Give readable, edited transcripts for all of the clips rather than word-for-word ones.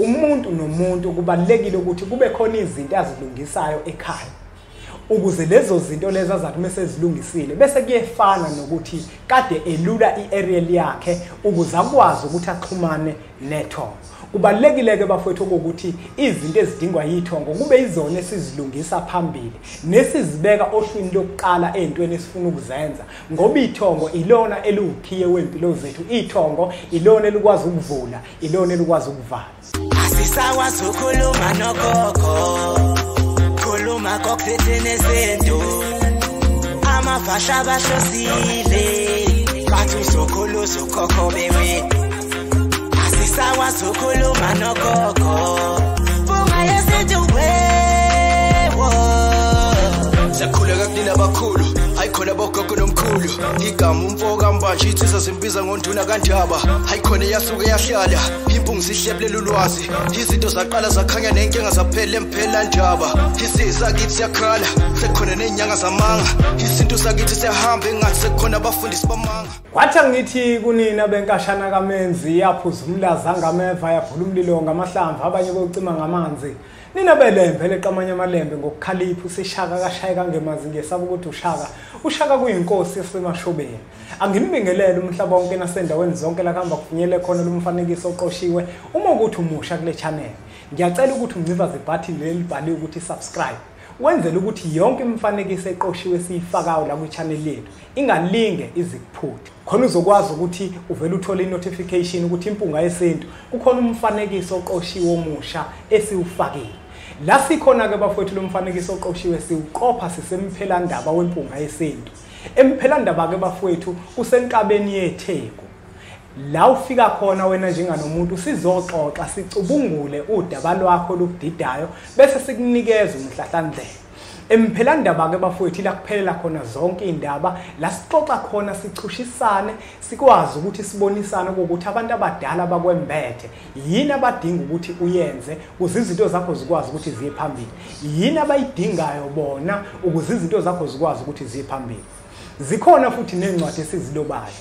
Umuntu nomuntu kubalulekile ukuthi kube khona izinto azilungisayo ekhaya, ukuze lezo zinto lezi azathi mase ezilungisile bese kuyefana nokuthi kade elula i-aerial yakhe ukuze akwazi ukuthi axhumane nethongo. Kubalulekile ke bafowethu ukuthi izinto ezidingwa yithongo kube izona esizilungisa phambili nesizibeka ohlwini lokuqala ezintweni esifuna ukuzenza, ngoba ithongo ilona eliwukhiye wempilo zethu. Ithongo ilona elikwazi ukuvula, ilona elikwazi ukuvala. Asisakwazi ukukhuluma nogogo, khuluma kokuthini nezinto, amafasha bahlosile bathi uzokhuluza ukhokho bewe. Asisakwazi ukukhuluma nogogo, bunga yesintu wewo. Siyakhuleka kunina abakhulu, hayikhona bogogo nomkhulu. Igama umfo kaMbanje insizwa zimbiza ngonduna kaNdaba. Hayikhona eyasuke yahlala, impungu zihlebulela ulwazi. Izinto zaqala zakhanya nenkinga zaphela emphela ndaba. Isizwe sakithi siyakhala, sekukhona nezinyanga zamanga. Isintu sakithi siyahamba engathi sekukhona abafundisi bamanga. Kwathi ngithi kunina benkashana kaMenzi, yaphuza umlaza ngameva, yaphula umlilo ngamahlamvu, abanye bocima ngamanzi. Nina belembe leqamanye amalembe ngokukhalipha, usishaka kashayeka ngemazi, ngesaba ukuthi ushaka kuyinkosi yasemashobeni. Anginibingelele umhlaba wonke nasendaweni zonke la kuhamba kufinyele khona lo mfanekiso oqoshiwe. Uma ukuthi umusha kule channel, ngiyacela ukuthi uncivaze ibutton leli libhaliwe ukuthi subscribe, wenzele ukuthi yonke imifanekiso eqoshiwe esiyifakayo la kwi-channel yethu ingalinge izikuphuthe, khona uzokwazi ukuthi uvele uthole i-notification ukuthi Impunga Yesintu kukhona umfanekiso oqoshiwe omusha esiwufakile. La sikhona-ke bafowethu, lo mfanekiso oqoshiwe siwuqopha sisemphelandaba weMpunga Yesintu. Emphelandaba-ke bafowethu kusenkabeni yeTheku, la ufika khona wena njenganomuntu sizoxoxa sicubungule udaba lwakho olukudidayo bese sikunikeza umhlahlandlela. Emphelandaba-ke bafowethu la kuphelela khona zonke iy'ndaba, la sixoxa khona sichushisane, sikwazi ukuthi sibonisane ukuthi abantu abadala bakwembethe yini abadinga ukuthi uyenze ukuze izinto zakho zikwazi ukuthi ziye phambili, yini abayidingayo bona ukuze izinto zakho zikwazi ukuthi ziye phambili. Zikhona futhi ney'ncwadi esizilobayo,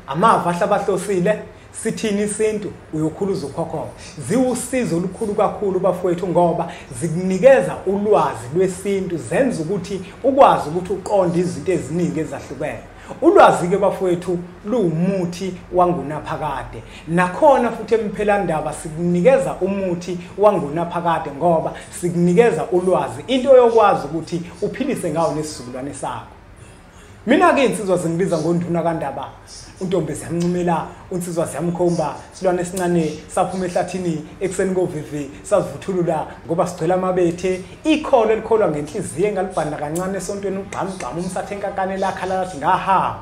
amava ahlabahlosile, sithini isintu, uyokhuluza ukhokho. Ziwusizo olukhulu kakhulu bafowethu, ngoba zikunikeza ulwazi lwesintu, zenza ukuthi ukwazi ukuthi uqonde izinto eziningi ezahlukene. Ulwazi-ke bafowethu luwumuthi wangunaphakade. Nakhona futhi emphelandaba sikunikeza umuthi wangunaphakade, ngoba sikunikeza ulwazi, into yokwazi ukuthi uphilise ngawo nesizukulwane sakho. Mina-ke insizwa zingibiza ngonduna kaNdaba, untombi ziyamncumela, unsizwa ziyamkhomba, silwane esincane saphuma ehlathini ekuseni kovivi sazivuthulula ngoba sigcwele amabethe. Ikholo elikholwa ngenhliziyo engalibhanda kancane esontweni, ugqamugqamu umsathe enkakane lakhala lathi ngahamba,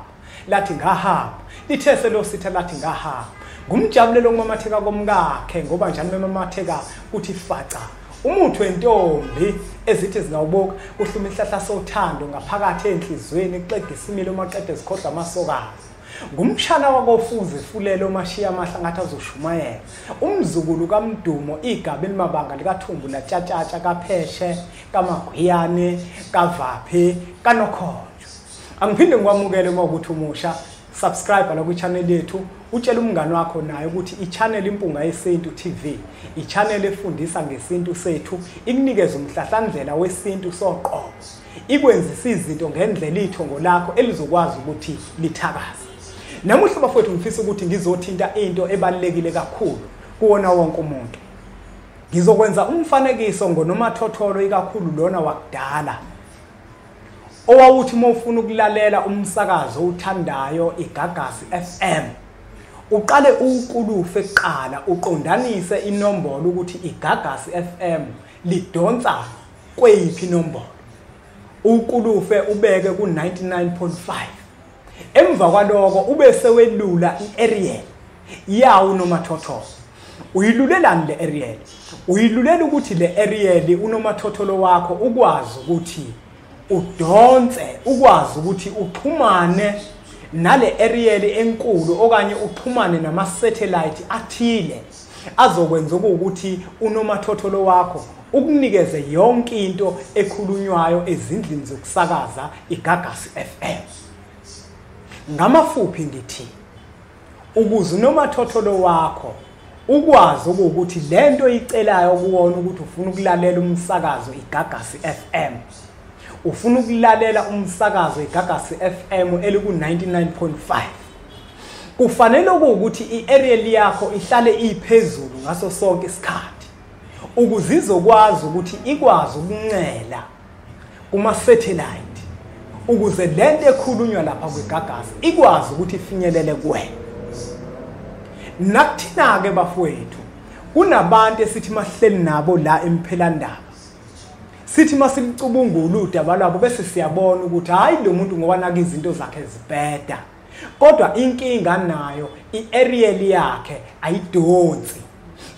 lathi ngahamba, lithe selositha lathi ngahamba. Ngumjabulelo okumamatheka komkakhe, ngoba njani memamatheka kuthi faca. Umuthi wentombi ezithi zingawubuka kuhluma isihlahla sothando ngaphakathi enhliziyweni, kuxegisa imilo maqede zikhohlwa amasokazi. Ngumshana wakofuze fulelo omashiya amahla ngathi azoshumayela. Umzukulu kaMdumo, igaba elimabanga likaThumbu latshatshatsha kaPheshe kaMagwiyane kaVaphe kaNokhonjo. Angiphinde ngikwamukele uma ukuthi umusha, subscribe la kwi-channel yethu, utshele umngani wakho naye ukuthi i-channel Impunga Yesintu TV, i-channel efundisa ngesintu sethu, ikunikeza umhlahlandlela wesintu soqobo, ikwenzisa izinto ngendlela ithongo lakho elizokwazi ukuthi lithakaze. Namuhla bafowethu ngifisa ukuthi ngizothinta into ebalulekile kakhulu kuwona wonke umuntu. Ngizokwenza umfanekiso ngonomathotholo, ikakhulu lona wakudala owawuthi uma ufuna ukulalela umsakazo owuthandayo iGagasi FM, uqale uwukulufe kuqala, uqondanise inombolo ukuthi iGagasi FM lidonsa kweyiphi inombolo, ukulufe ubeke ku-99.5. Emva kwaloko ube sewelula i-aerial yawo unomathotholo. Uyilulelani le aerial? Uyilulela ukuthi le aerial unomathotholo wakho ukwazi ukuthi udonse, ukwazi ukuthi uxhumane nale aerial enkulu, okanye uxhumane nama-satellite athile azokwenza ukuthi unomathotholo wakho ukunikeze yonke into ekhulunywayo ezindlini zokusakaza iGagasi FM. Ngamafuphi ngithi, ukuze unomathotholo wakho Ukwazi ukuthi lento oyicelayo kuwona ukuthi ufuna ukulalela umsakazo iGagasi FM, ufuna ukulalela umsakazo iGagasi FM eliku 99.5, kufanele ukuthi i-aerial yakho ihlale iphezulu ngaso sonke isikhathi ukuze izokwazi ukuthi ikwazi ukuncela kuma satellite, ukuze lento ekhulunywa lapha kwiGagasi ikwazi ukuthi ifinyelele kuwena. Nakuthina ke bafowethu, kunabantu esithi masihleli nabo la emphelandaba, sithi masilicubungula udaba lwabo bese siyabona ukuthi hayi lo muntu ngoba naka izinto zakhe zibheda, kodwa inkinga nayo i-aerial yakhe ayidonsi,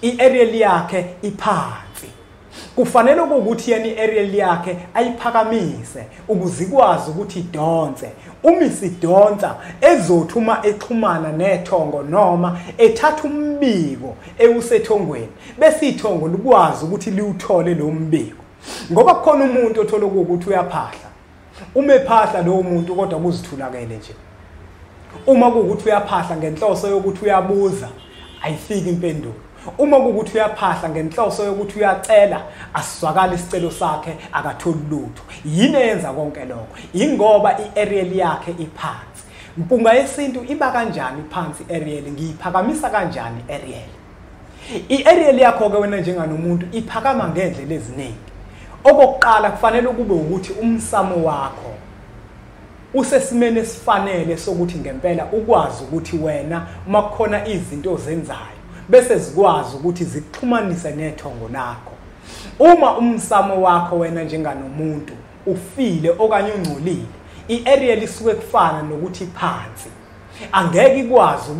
i-aerial yakhe iphansi. Kufanele ukuthi yena i-aerial yakhe ayiphakamise ukuze ikwazi ukuthi idonse. Uma isidonsa ezothi uma exhumana nethongo noma ethatha umbiko ewusethongweni, bese ithongo likwazi ukuthi liwuthole lo mbiko. Ngoba kukhona umuntu othola ukuthi uyaphahla, uma ephahla lowo muntu kodwa kuzithulakele nje. Uma kuwukuthi uyaphahla ngenhloso yokuthi uyabuza, ayifiki impendulo. Uma kuwukuthi uyaphahla ngenhloso yokuthi uyacela, asizwakala isicelo sakhe, akatholi lutho. Yini eyenza konke lokho? Ingoba i-aerial yakhe iphansi. Mpunga yesintu iba kanjani phansi i-aerial? Ngiyiphakamisa kanjani i-aerial? I-aerial yakho ke wena njenganomuntu iphakama ngendlela eziningi. Okokuqala kufanele kube ukuthi umsamo wakho usesimeni esifanele sokuthi ngempela ukwazi ukuthi wena uma kukhona izinto ozenzayo bese zikwazi ukuthi zikuxhumanise nethongo lakho. Uma umsamo wakho wena njenganomuntu ufile okanye ungcolile, i-aerial isuke kufana nokuthi phansi, angeke ikwazi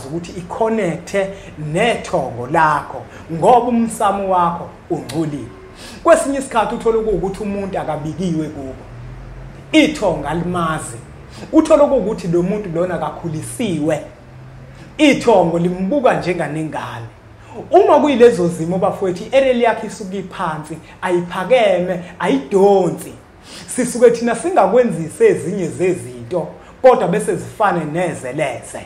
ukuthi iconnecte nethongo lakho ngoba umsamo wakho ungcolile. Kwesinye isikhathi uthola ukuthi umuntu akabikiwe kubo, ithonga limazi, uthola ukuthi lo muntu lona akakhulisiwe, ithongo limbuka njenganengane. Uma kuyilezo zimo bafowethu, i-aerial yakhe isuke iphansi, ayiphakeme, ayidonsi. Sisuke thina singakwenzisa ezinye zezinto kodwa bese zifane nezeleze,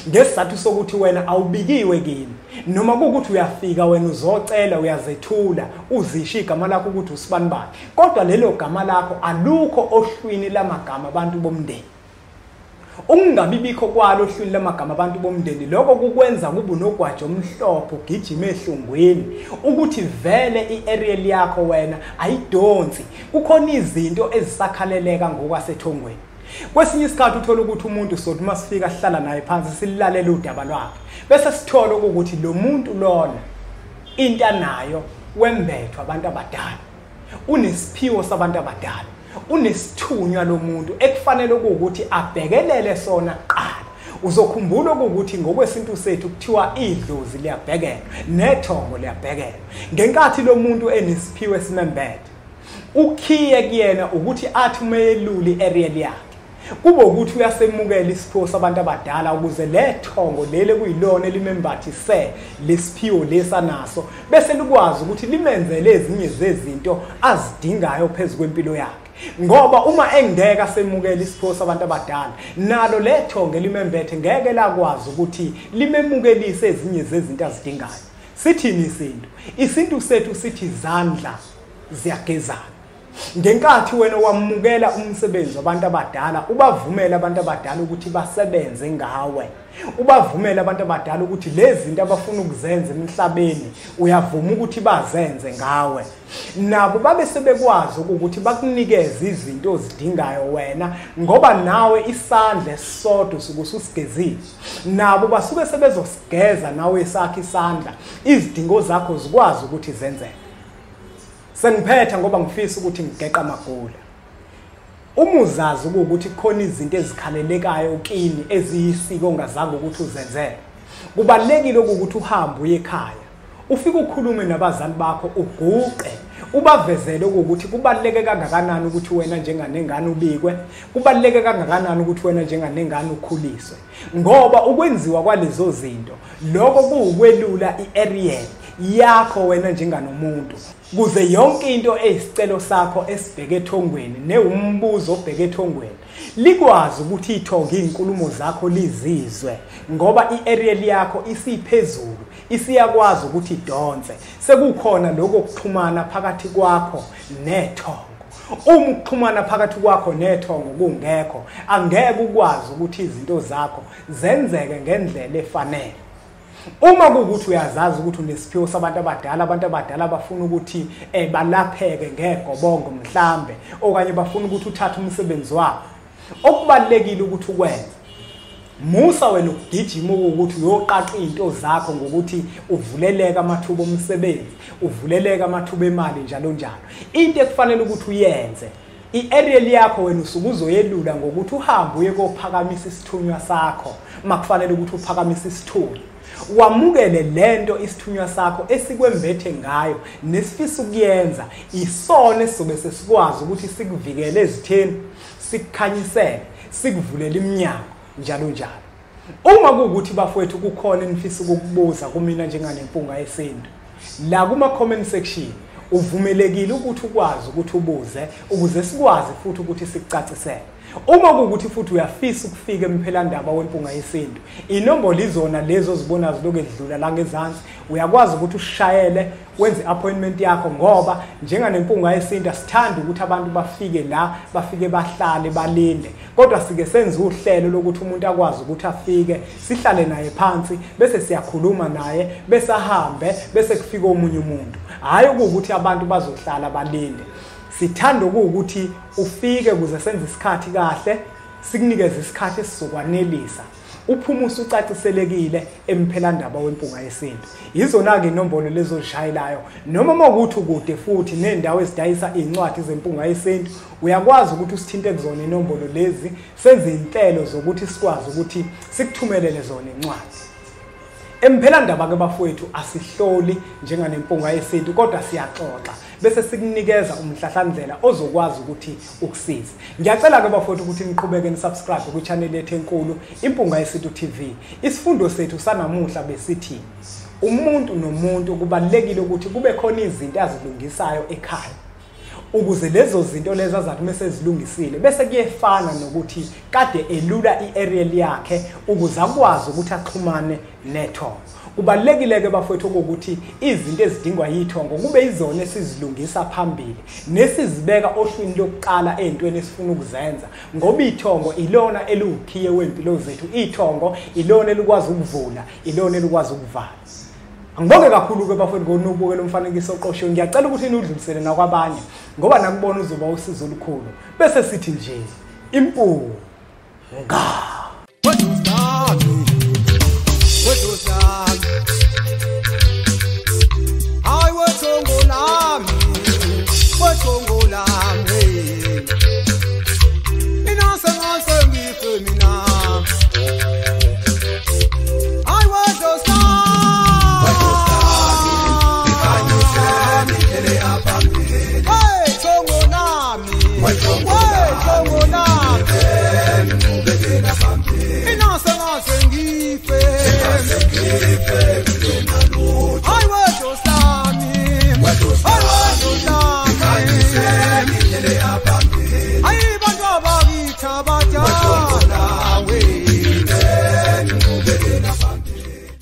ngesizathu sokuthi wena awubikiwe kini, noma kuwukuthi uyafika wena uzocela, uyazethula, uzisho igama lakho ukuthi usibani bani, kodwa lelo gama lakho alukho ohlwini lamagama abantu bomndeni. Ukungabi bikho kwalo ohlwini lamagama abantu bomndeni, lokho kukwenza kube unogwajo omhlophe ugijima ehlungwini, ukuthi vele i-aerial yakho wena ayidonsi. Kukhona izinto ezisakhaleleka ngokwasethongweni. Kwesinye isikhathi uthola ukuthi umuntu sothi masifika sihlala naye phansi silalele udaba lwakhe, bese sithola ukuthi lo muntu lona into anayo wembethwa abantu abadala, unesiphiwo sabantu abadala, unesithunywa lo muntu ekufanele ukuthi abhekelele sona kuqala. Uzokhumbula ukuthi ngokwesintu sethu kuthiwa idlozi liyabhekelwa nethongo liyabhekelwa. Ngenkathi lo muntu enesiphiwo esimembethe, ukhiye kuyena ukuthi athi uma elula i-aerial yakhe kube ukuthi uyasemukela isiphiwo sabantu abadala, ukuze lethongo leli kuyilona elimembathise lesiphiwo lesanaso bese likwazi ukuthi limenzele ezinye zezinto azidingayo phezu kwempilo yakhe. Ngoba uma engeke asemukela isiphiwo sabantu abadala, nalo lethongo elimembethe ngeke lakwazi ukuthi limemukelise ezinye zezinto azidingayo. Sithini isintu? Isintu sethu sithi izandla ziyagezana. Ngenkathi wena wamukela umsebenzi wabantu abadala, ubavumela abantu abadala ukuthi basebenze ngawe, ubavumela abantu abadala ukuthi lezi zinto abafuna ukuzenza emhlabeni uyavuma ukuthi bazenze ngawe, nabo babe sebekwazi ukuthi bakunikeze izinto ozidingayo wena, ngoba nawe isandla esisodwa usuke ususigezile, nabo basuke sebezosigeza nawe esakho isandla, izidingo zakho zikwazi ukuthi zenzeke. Sengiphetha ngoba ngifisa ukuthi ngigeqa amagula. Uma uzazi ukuthi kukhona izinto ezikhalelekayo kini eziyisiko ongazange ukuthi uzenzele, kubalulekile ukuthi uhambe uye ekhaya, ufike ukhulume nabazali bakho, uguqe, ubavezele ukuthi kubaluleke kangakanani ukuthi wena njenganengane ubikwe, kubaluleke kangakanani ukuthi wena njenganengane ukhuliswe. Ngoba ukwenziwa kwalezo zinto, lokho kuwukwelula i-aerial yakho wena njenganomuntu, kuze yonke into eyisicelo sakho esibheke ethongweni newumbuzo obheke ethongweni likwazi ukuthi ithonge izinkulumo zakho lizizwe, ngoba i-aerial yakho isiphezulu, isiyakwazi ukuthi idonse. Sekukhona lokho kuxhumana phakathi kwakho nethongo. Uma ukuxhumana phakathi kwakho nethongo kungekho, angeke ukwazi ukuthi izinto zakho zenzeke ngendlela efanele. Uma kuwukuthi uyazazi ukuthi unesiphiwo sabantu abadala, abantu abadala bafuna ukuthi balapheke ngegobongo mhlambe, okanye bafuna ukuthi uthathe umsebenzi wabo, okubalulekile ukuthi ukwenze, musa wena ukugijima ukuthi uyoqaqa izinto zakho ngokuthi uvuleleke amathuba omsebenzi, uvuleleke amathuba emali njalo njalo. Into ekufanele ukuthi uyenze, i-aerial yakho wena usuke uzoyelula ngokuthi uhambe uye kophakamisa isithunywa sakho. Makufanele ukuthi uphakamise isithunywa, wamukele lento isithunywa sakho esikwembethe ngayo nesifisa ukuyenza, isona esizobe sesikwazi ukuthi sikuvikele ezitheni, sikukhanyisele, sikuvulele iminyango njalo njalo. Uma kuwukuthi bafowethu kukhona enifisa ukukubuza kumina njenganempunga yesintu, la kuma comment section uvumelekile ukuthi ukwazi ukuthi ubuze ukuze sikwazi futhi ukuthi sikucacisele. Uma kuwukuthi futhi uyafisa ukufika emphelandaba wempunga yesintu, inombolo izona lezo ozibona zilokhu edlula la ngezansi, uyakwazi ukuthi ushayele wenze appointment yakho, ngoba njenganempunga yesintu asithandi ukuthi abantu bafike la bafike bahlale balinde, kodwa sike senze uhlelo lokuthi umuntu akwazi ukuthi afike, sihlale naye phansi bese siyakhuluma naye, bese ahambe, bese kufika omunye umuntu. Hhayi ukuthi abantu bazohlala balinde. Sithanda ukuthi ufike ukuze senze isikhathi kahle, sikunikeze isikhathi esizokwanelisa, uphume usucaciselekile emphelandaba wempunga yesintu. Yizona-ke inombolo lezo ozishayelayo. Noma uma kuwukuthi ukude futhi nendawo ezidayisa iy'ncwadi zempunga yesintu, uyakwazi ukuthi usithinte kuzona inombolo lezi, senze iy'nhlelo zokuthi sikwazi ukuthi sikuthumelele zona incwadi. Emphelandaba-ke bafowethu asihloli njenganempunga yesintu, kodwa siyaxoxa bese sikunikeza umhlahlandlela ozokwazi ukuthi ukusize. Ngiyacela-ke bafowethu ukuthi niqhubeke nisubscribe kwi-channel yethu enkulu Impunga Yesintu TV. Isifundo sethu sanamuhla besithi umuntu nomuntu kubalulekile ukuthi kube khona izinto azilungisayo ekhaya, ukuze lezo zinto lezo azathi mase zilungisile bese kuyefana nokuthi kade elula i-aerial yakhe ukuze akwazi ukuthi axhumane nethongo. Kubalulekile-ke bafowethu ukuthi izinto ezidingwa yithongo kube izona esizilungisa phambili nesizibeka ohlwini lokuqala ey'ntweni esifuna ukuzenza, ngoba ithongo ilona eliwukhiye wey'mpilo zethu, ithongo ilona elikwazi ukuvula, ilona elikwazi ukuvala. Angibonge kakhulu-ke bafowethu ngonubukela umfanekiso oqoshiwe. Ngiyacela ukuthi niwudlulisele nakwabanye, ngoba nakubona uzoba usizo olukhulu. Bese sithi nje impunga. Weduzane, weduzane.